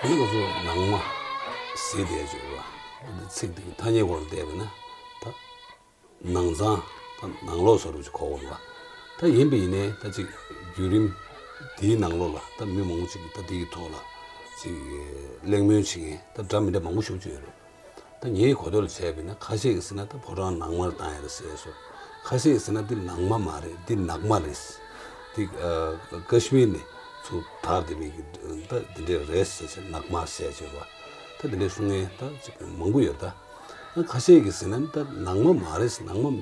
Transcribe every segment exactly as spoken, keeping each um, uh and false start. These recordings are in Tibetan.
ང་ཚོ་ནང་མ་ཟེར་བསྡད་ཡོད་པ། ཚིག་དེ་གི་ཐ་སྙད་སྐོར་ལ་བལྟས་པ་ན་ད། ནང་ཚང་དང་ནང་ལོགས་སུ་རུ་ཅིག་གོ་དགོས་པ། ད་ཡིན་པ་ཡིན་ནའི་ད་ཅིག་བརྒྱུད་རིམ་དེའི་ནང་ལོགས་ལ་ད་མི་མང་པོ་ཅིག་གིས་ད་དེའི་ཐོག་ལ་ཅིག་གླེང་མོལ་བྱེད་མཁན་ད་འདྲ་མི་འདྲ་མང་པོ་ཞེ་པོ་ཅིག་ཡོད་རེད། ད་ངའི་གོ་ཐོས་ལ་བྱས་པ་ཡིན་ན་ཁ་ཤས་ཀྱིས་ཟེར་ན་ད་ཕོ་བྲང་ནང་མར་བཏང་ཡ་རེད་ཟེར་སོང་། ཁ་ཤས་ཀྱིས་ཟེར་ན་འདི་ནང་མ་མ་རེད། འདི་ནག་མ་རེད། འདི་ཨ་ཀ་ཤི་མིར་ནས་ཚུར་དར་བསྡད་མི་གི་ད་འདི་འདྲས་རེད་ཟེར་བྱས་ནག་མ་ཟེར་བྱས་པ། ད་འདི་འདྲས་གསུང་མཁན་ད་ཅིག་མང་པོ་ཡོད་ད། ཁ་ཤས་ཀྱིས་ཟེར་ན་ད་ནང་མ་མ་རེད། ནང་མ་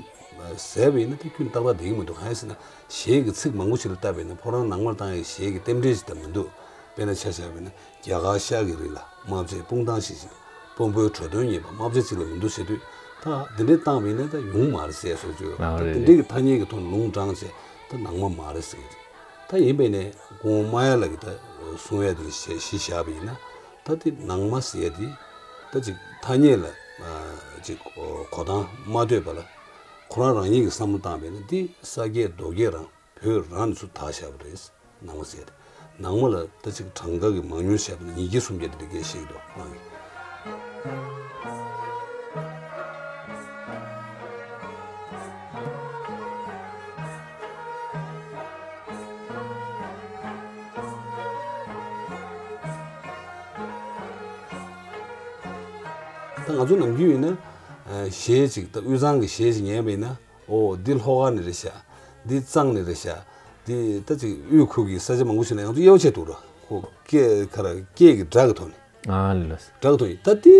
ཟེར་བ་ཡིན་ན་ད་ཁྱོན་ཏག་ཏག་བསྡད་ཀྱི་མི་འདུག་གང་ཡིན་ཟེར་ན་གཞས་ཀྱི་ཚིག་མང་པོ་ཞིག་ལ་བལྟས་པ་ཡིན་ན་ཕོ་བྲང་ནང་མར་བཏང་ཡའི་གཞས་ཀྱི་རྟེན་འབྲེལ་ཞིག་ད་མི་འདུག་དཔེར་ན་ཆ་བཞག་པ་ཡིན་ན་རྒྱ་གར་ཤར་གྱི་རི་ལ་དམག་རྗེས་དཔུང་ཐང་ཞིག་ཞིག་དཔོན་པོའི་བྲོས་དོན་ཉེས་པ་དམག་རྗེས་གཅིག་ལ་མི་འདུག་ཟེར་དུས། ད་འདི་འདྲས་བཏང་བ་ཡིན་ན་ད་ཡོང་མ་རེད་ཟེར་སོགས་ཀྱི་ད་རེད། དེ་འདྲས་ཀྱི་ཐ་སྙད་ཀྱི་ཐོག་ལུང་དྲངས་བྱས་ད་ནང་མ་མ་རེད་ཟེར་གྱི་རེད། ད་ཡིན་པས་ནས་སྐུ་ངོ་རྨ་དབྱངས་ལགས་ཀྱིས་ད་གསུང་ཡ་དེ་གཞི་བཞག་པ་ཡིན་ན། ད་དེ་ནང་མ་ཟེར་ཡ་དེ་ད་ཅིག་ཐ་སྙད་ལ་ཅིག་གོ་སྟངས་མ་ལྟོས་པ་ལ་ཁོ་རང་རང་ཉིད་ཀྱིས་བསམ་བློ་བཏང་བས་ན་འདི་ས་སྐྱའི་རྡོ་སྐྱེས་རང་བོད་རང་ནས་ཚུར་དར་བཞག་པ་རེད། ནང་མ་ཟེར་ཡ་དེ་ནང་མ་ལ་ད་ཅིག་གྲངས་ཀ་གི་མང་ཉུང་བཤད་པ་ན་ཉིས་བརྒྱ་སུམ་བརྒྱ་དེ་འདྲ་སྐད་བཤད་ཀྱི་འདུག་ཁོ་རང་གིས། ད་ང་ཚོ་ནམ་རྒྱུན་ཡིན་ན་གཞས་ཅིག་ད་དབུས་གཙང་གི་གཞས་ཅིག་ཉན་པ་ཡིན་ན། ཨོ་འདི་ལྷོ་ཁ་ནས་རེད་ཤག་འདི་གཙང་ནས་རེད་ཤག་འདི་ད་ཅིག་དབུས་ཁུལ་གྱི་ས་ཆ་མང་པོ་ཞིག་ལ་ང་ཚོ་དབྱེ་བ་ཕྱེ་འདུག་ར། ཁོ་སྐད་ག་ར་སྐད་ཀྱི་སྒྲ་གི་ཐོག་ནས། ཨ་ལས། སྒྲ་གི་ཐོག་ནས་ད་འདི།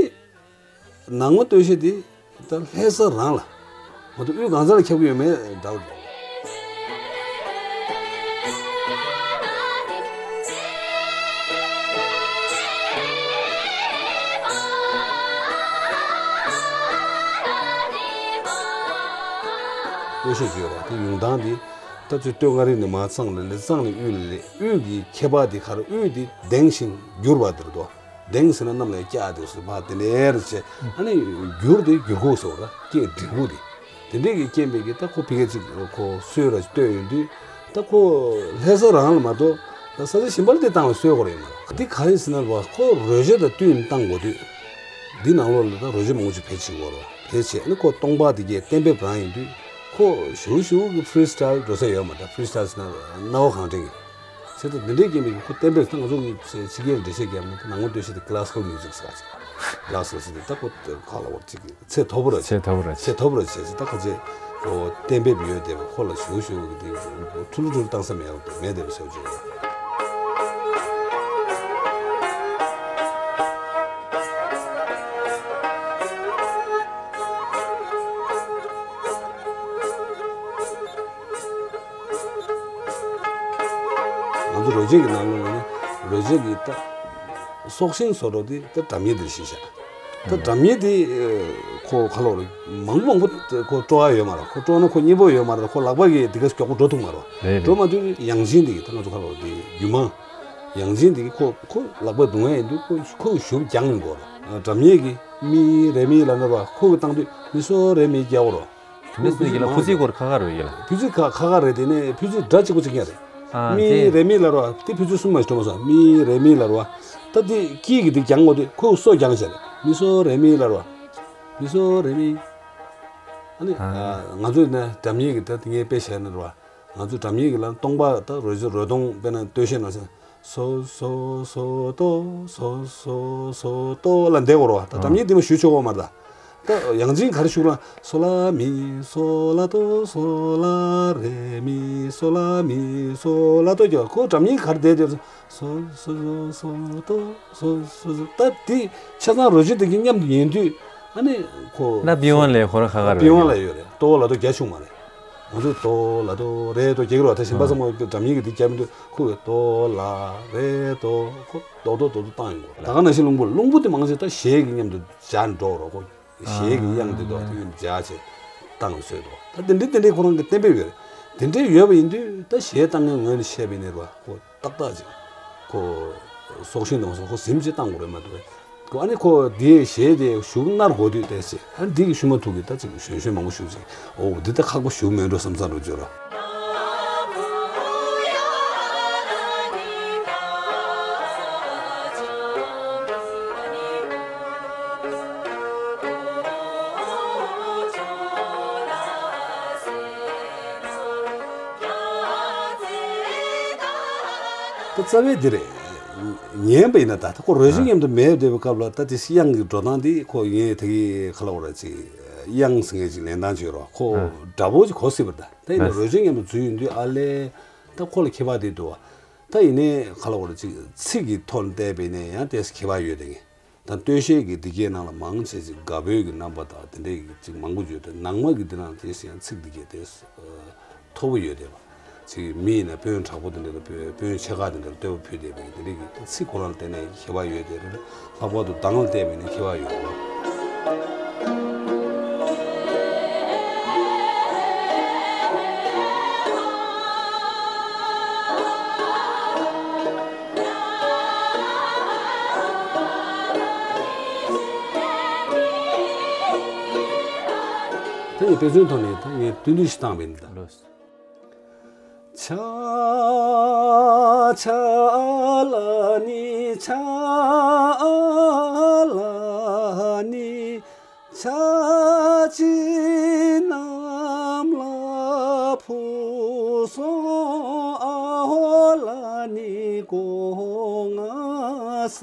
ནང་མ་སྟོད་གཞས་འདི་ད་ལྷ་ས་རང་ལ། མ་གཏོགས་དབུས་གང་ས་ལ་ཁྱབ་ཀྱི་ཡོད་མེད་འདྲ་བོ་འདུག་སྟོད་གཞས་བརྗོད་པ་དེ་ཡོང་སྟངས་དེ་ད་ཚོད་སྟོད་མངའ་རིས་ནས་མར་གཙང་ལ་སླེབས། གཙང་ནས་དབུས་ལ་སླེབས། དབུས་ཀྱི་ཁྱད་པར་དེ་ག་རེ། དབུས་དེ་གདེང་ཞིང་འགྱུར་བ་དེ་རེད་དོ། གདེང་ཟེར་ན་གནམ་ལ་སྐྱག་དེ་ཟེར་བ་དེ་འདྲ་རེད་བྱས། ཨ་ནི་འགྱུར་དེ་འགྱུར་ཁུག་ཟེར་བ་ར། སྐད་འགྲིག་ཁུག་དེ། དེ་འདྲས་ཀྱི་རྐྱེན་པས་ཀྱི་ད་ཁོ་ཕ་གི་ཅིག་ཁོ་སྲོལ་ར་ཅིག་བཏོད་ཡོང་དུས། ད་ཁོ་ལྷ་ས་རང་ལ་མ་གཏོགས་ད་ས་ཆ་གཞན་པ་ལ་དེ་བཏང་བའི་སྲོལ་ཁོ་ར་ཡོད་མ་རེད། འདི་ག་རེ་ཟེར་ན་ར་ཁོ་རོལ་ཆ་དང་བསྟུན་བཏང་དགོས་དུས། འདི་ནང་ལོགས་ལ་ད་རོལ་ཆ་མང་པོ་ཅིག་བེད་སྤྱད་ཀྱི་ཡོད་རེད། བེད་སྤྱད་ནི་ཁོ་སྟོང་པ་དེ་གའི་གཏན་འབེབས་རང་ཡིན་དུས། ཁོ་ཞུ་ཞུ་གི་ཕི་རི་སི་ཊལ་འགྲོ་ས་ཡོད་མ་རེད། ཕི་རི་སི་ཊལ་ཟེར་ན་སྣང་བ་གང་དྲན་གྱི། བྱས་ཙང་འདི་འདྲའི་རྐྱེན་པས་ཁོ་གཏན་འབེབས་ད་ང་ཚོ་གི་ཕྱི་རྒྱལ་འགྲེལ་བཤད་རྒྱབ་ན་ནང་མ་སྟོད་གཞས་དེ་ཀི་ལ་སི་ཀལ་མིའུ་ཟིག་ཟེར་ག་ཅིག་ཀི་ལ་སི་ཀལ་ཟེར་དུས་ད་ཁོ་ཁ་ལ་བོར་ཅིག་ཚད་མཐོ་པོ་ར་ཚད་མཐོ་པོ་ར་ཚད་མཐོ་པོ་ར་བྱས་ཙང་ད་ཁོ་ཚོས་ཨོ་གཏན་འབེབས་ཡོད་དེ་ཁོ་ལ་ཞུ་ཞུ་གི་དེ་ཐུ་ལུ་ཐུ་ལུ་བཏང་ས་མེད་པ་མེད་དེ་བ་ཟེར་བ་ཅིག་རེད། ང་ཚོ་རོལ་ཆས་ཀྱི་ནང་ལོགས་ལ་ནི་རོལ་ཆས་ཀྱི་ད་སྲོག་ཤིང་བཟོ་འདྲ་དེ་ད་སྒྲ་སྙན་དེར་གཞི་བཞག་ད་སྒྲ་སྙན་དེ་ཁོ་ཁ་ལོ་རེ་མང་པོ་མང་པོ་ཁོ་དཀྲོག་ཡ་ཡོད་མ་རེད། ཁོ་དཀྲོག་ན་ཁོ་མཉེས་པོ་ཡོད་མ་རེད། ཁོ་ལག་པ་གིས་དེ་ག་མགྱོགས་པོ་འགྲོ་ཐུབ་མ་རེད། རེད་རེད། འགྲོ་མ་ཐུབ་དུས་ཡང་ཅིན་དེ་གི་ད་ང་ཚོ་ཁ་ལོ་རེ་དེ་རྒྱུ་མ་ཡང་ཅིན་དེ་གི་ཁོ་ཁོ་ལག་པ་རྡུང་ཡ་ཡིན་དུས་ཁོ་ཁོ་གཞུག་རྒྱང་ཡིན་དགོས་རེད། སྒྲ་སྙན་གྱི་མི་རེ་མི་ལ་ན་ར་ཁོ་གི་བཏང་དུས་མི་སོ་རེ་མི་རྒྱག་གོ་རེད། དེ་ནས་སུ་ཡིན་ལ་ཕུ་ཚིག་སྐོར་ཁ་ཁ་རེད་ཡིན་ལ། ཕུ་ཚིག་ཁ་ཁ་ཁ་རེད། དེ་ནས་ཕུ་ཚིག་སྒྲ་གཅིག་པོ་གཅིག་རྐྱང་རེད། ཨ་མི་ཙེ། རེ་མི་ལ་རོ། དེ་ཕུ་ཚིག་གསུམ་མ་ཞིག་འགྲོ་མ་སོང་། མི་རེ་མི་ལ་རོ། ད་དེ་ཀི་གི་དེ་རྒྱང་གོ་དེ་ཁོ་སོ་རྒྱང་བྱས་རེད། མི་སོ་རེ་མི་ལ་རོ། མི་སོ་རེ་མི། ཨ་ནི་ཨ། ང་ཚོ་ནས་སྒྲ་སྙན་གྱི་ད་དེ་ངས་དཔེ་བཤད་ན་རོ། ང་ཚོ་སྒྲ་སྙན་གྱི་ལ་སྟོང་པ་ད་རོལ་རོལ་སྟོང་དཔེར་ན་སྟོད་གཞས་ནང་བཞིན། སོ་སོ་སོ་དོ་སོ་སོ་སོ་དོ་ལ་འདེགས་དགོས་རེད་བ། ད་སྒྲ་སྙན་དེ་མ་ཞུ་ཆོག་གོ་མ་རེད་ད། ད་ཡང་ཅིན་ག་རེ་ཞུ་ལ་སོ་ལ་མི་སོ་ལ་དོ་སོ་ལ་རེ་མི་སོ་ལ་མི་སོ་ལ་དོ་ཀྱོ་ཁོ་སྒྲ་སྙན་ག་རེ་བསྡད་དེ་སོ་སོ་སོ་སོ་དོ་སོ་སོ་སོ་ད་དེ་ཆ་ཚང་རོལ་ཆས་དེ་གི་མཉམ་དུ་ཉན་དུས་ཨ་ནི་ཁོ་ན་པི་ཝན་ལས་ཁོ་རང་ཁ་ཁ་རེད། པི་ཝན་ལ་ཡོད་རེད། དོ་ལ་དོ་རྒྱ་ཆུང་མ་རེད། ང་ཚོས་དོ་ལ་དོ་རེ་དོ་རྒྱག་གི་རེད་བ། ད་གཞན་པ་ཚང་མ་སྒྲ་སྙན་གྱི་དེ་རྒྱབ་མི་འདུག་ཁོ་གིས་དོ་ལ་རེ་དོ་ཁོ་དོ་དོ་དོ་དོ་བཏང་ཡོང་གི་རེད། ད་ག་ནང་བཞིན་རླུང་བུ་རླུང་བུ་དེ་མང་ཆེ་ད་གཞས་ཀྱི་མཉམ་དུ་སྦྱར་འགྲོ་རོགས་གོ་གཞས་ཀྱི་དབྱངས་དེ་དོ་དེ་སྦྱར་བྱས་བཏང་བཟོས་དོ། ད་དེ་འདྲའི་དེ་འདྲའི་ཁོ་རང་གི་གཏན་འབེབས་ཡོད་རེད། དེ་འདྲའི་ཡོད་པ་ཡིན་དུས་ད་གཞས་བཏང་མཁན་ངོས་ནས་བཤད་པ་ཡིན་ན་རེད་བ་ཁོ། ཏག་ཏག་ཅིག་ཁོ་སྲོག་ཤིང་དང་སོགས་ཁོ་ཟིམ་ཅིག་བཏང་དགོས་རེད་མ་གཏོགས། ཁོ་ཨ་ནི་ཁོ་དེའི་གཞས་དེ་གཞུག་མནར་དགོས་དུས་ཏེ་ཟེར་ཨ་ནི་དེ་གི་ཤུལ་མ་ཐུག་གི་ད་ཅིག་གཞོན་གཞོན་མང་པོ་ཞུགས་ཅིག་ཨོ་འདི་ད་ཁག་པོ་ཞུགས་མེད་འགྲོ་བསམ་ཚར་རུ་བརྗོད་ར། ད་རྩ་བའི་འདི་རེད། ཉན་པ་ཡིན་ན་ད་ད་ཁོ་རོལ་ཆུང་མཉམ་དུ་མེད་བསྡད་པའི་སྐབས་ལ་ད་དེ་དབྱངས་ཀྱི་འགྲོ་སྟངས་འདི་ཁོ་ངས་ད་གི་ག་ལབ་དགོས་རེད། ཅིག་དབྱངས་ཟེར་མཁན་ཅིག་ལེན་སྟངས་ཅིག་ཡོད་རེད། ཁོ་འདྲ་པོ་ཅིག་གོ་སྲིད་པ་རེད། ད་ད་ཡིན་ན་རོལ་ཆུང་མཉམ་དུ་འཛུལ་ཡོང་དུས་ཨ་ལས་ད་ཁོ་ལ་ཁྱད་པར་དེ་འདུག་བ། ད་ཡིན་ནའི་ག་ལབ་དགོས་རེད། ཅིག་ཚིག་གི་ཐོག་ནས་བལྟས་པ་ཡིན་ན་ཡང་ཏོག་ཙམ་ཁྱད་པར་ཡོད་དེ། ངས་ད་སྟོད་གཞས་ཀྱི་འདི་གའི་ནང་ལ་མང་ཆེ་ཅིག་དགའ་འབོད་ཀྱི་རྣམ་པ་དང་དེ་འདྲའི་ཅིག་མང་པོ་ཡོད་དེ། ནང་མ་གི་འདི་ནང་ཏོག་ཙམ་ཡང་ཚིག་འདི་གའི་ཏོག་ཙམ་མཐོ་པོ་ཡོད་དེ་བ། ཅིག་མི་ཡིན་ན་དཔོན་དྲག་པོ་དེ་འདྲ་དང་དཔོན་དཔོན་ཆེ་ཁག་དེ་འདྲ་ལ་བསྟོད་པ་ཕུལ་བསྡད་པའི་དེ་འདྲའི་གི་ཚིག་ཁོ་རང་ལ་བལྟས་ནས་ཁྱད་པར་ཡོད་དེ་རེད། ལྷག་པར་དུ་གདངས་ལ་བལྟས་པ་ཡིན་ན་ཁྱད་པར་ཡོད་རེད། ད་ངས་དཔེ་མཚོན་ཐོག་ནས་ད་ངས་བསྟུན་བསྟུན་ཞིག་བཏང་བ་ཡིན་ད། ལོས། ཆ་ཆ་ལ་ནི་ཆ་ལ་ནི། ཆ་ཅི་གནམ་ལ་འཕུར་སོང་། ཨ་ཧོ་ལ་ནི་གོ་ང་ས་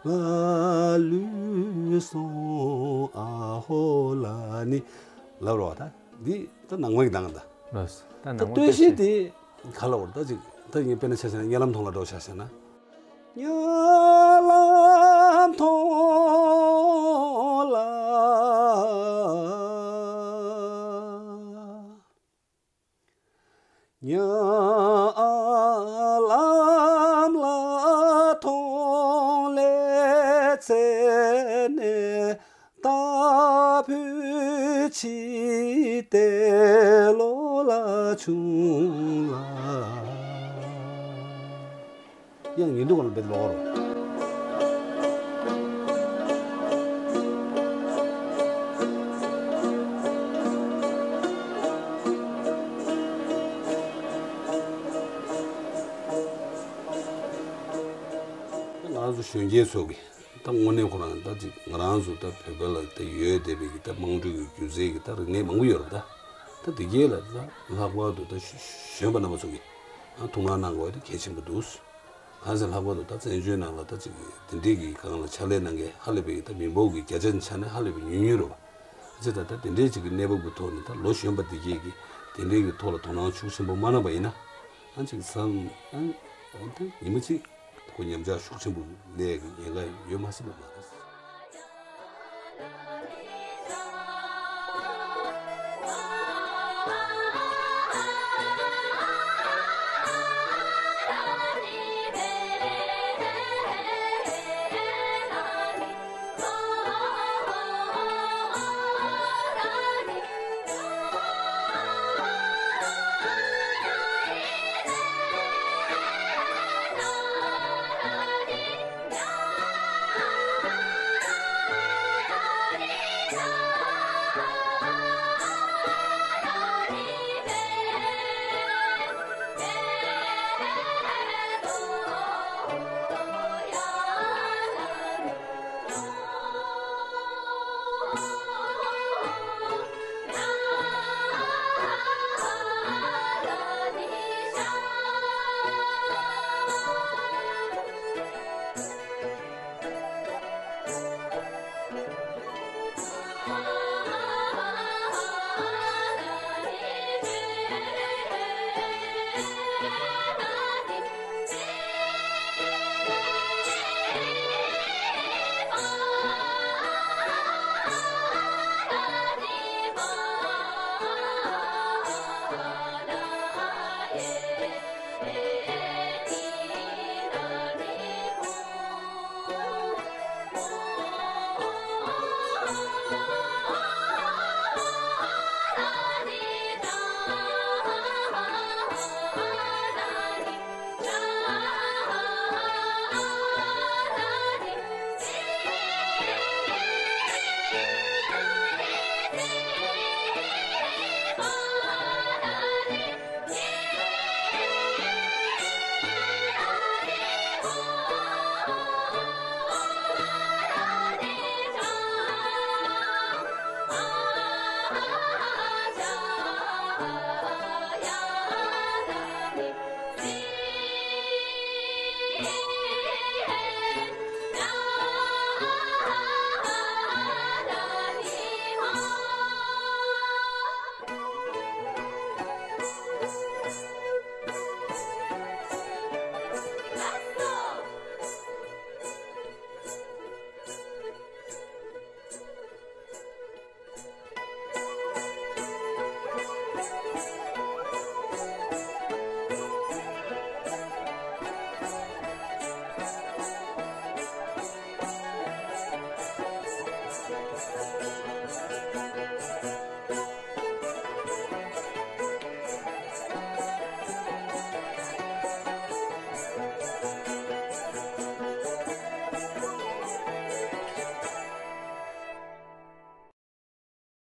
ལ་ལུས་སོང་། ཨ་ཧོ་ལ་ནི། ལབ་རོགས། ད་འདི་ད་ནང་མའི་གདངས་ད། ལགས་སོ། ད་ད་ནང་མ་སྟོད་གཞས་དེ་ག་ལ་བར་ད་ཅིག་ད་ངས་དཔེར་ན་ཆ་བཞག་ན་གཉའ་ལམ་མཐོང་ལ་འགྲོ་ཆ་བཞག་ན། གཉའ་ལམ་མཐོང་ལ། གཉའ་ལམ་ལ་མཐོང་ལེ་ཚེ་ནས། ལྟ་བུ་ཆི་ཏེ་ལོ་ལ་ཆུང་ལ། དབྱངས་ཉིན་དུ་གང་ལ་བེད་ལོག་རོ། ང་ཚོ་གཞོན་སྐྱེས་ཚོ་གི་ད་དངོས་གནས་ཁོ་རང་ད་ཅིག་ང་རང་ཚོ་ད་བོད་པ་ལ་ད་ཡོད་བསྡད་པའི་གི་ད་དམངས་ཁྲོད་ཀྱི་སྒྱུ་རྩལ་གྱི་ད་རིག་གནས་མང་པོ་ཡོད་རེད། ད་ད་འདི་གས་ལ་ད་ལྷག་པར་དུ་ད་གཞོན་པ་རྣམ་པ་ཚོ་གིས་ཐུགས་སྣང་གནང་དགོས་པ་དེ་གལ་ཆེན་པོ་འདུག་གང་ཟེར་ལྷག་པར་དུ་ད་བཙན་བྱོལ་ནང་ལ་ད་ཅིག་དེ་འདྲའི་གི་སྒང་ལ་ཕྱག་ལས་གནང་མཁན་ཧ་ལས་པའི་གི་ད་མི་འབོར་གྱི་བརྒྱ་ཆ་ཆ་ནས་ཧ་ལས་པའི་ཉུང་ཉུང་རེད་བ། ཅེས་ད་ལྟ་དེ་འདྲའི་ཅིག་གི་གནས་བབ་ཀྱི་ཐོག་ནས་ད་ལོ་གཞོན་པ་འདི་གས་ཀྱིས་དེ་འདྲའི་གི་ཐོག་ལ་དོ་སྣང་ཤུགས་ཆེན་པོ་མ་གནང་པ་ཡིན་ན། ཨ་ཅིག་བསམ་ཨ་ཨ་ད་ཉི་མ་གཅིག་ཁོ་ཉམས་ཆག་ཤུགས་ཆེན་པོ་སླེབས་ཀྱི་ཉེན་ཁ་ཡོད་མ་སྲིད་པ་མ་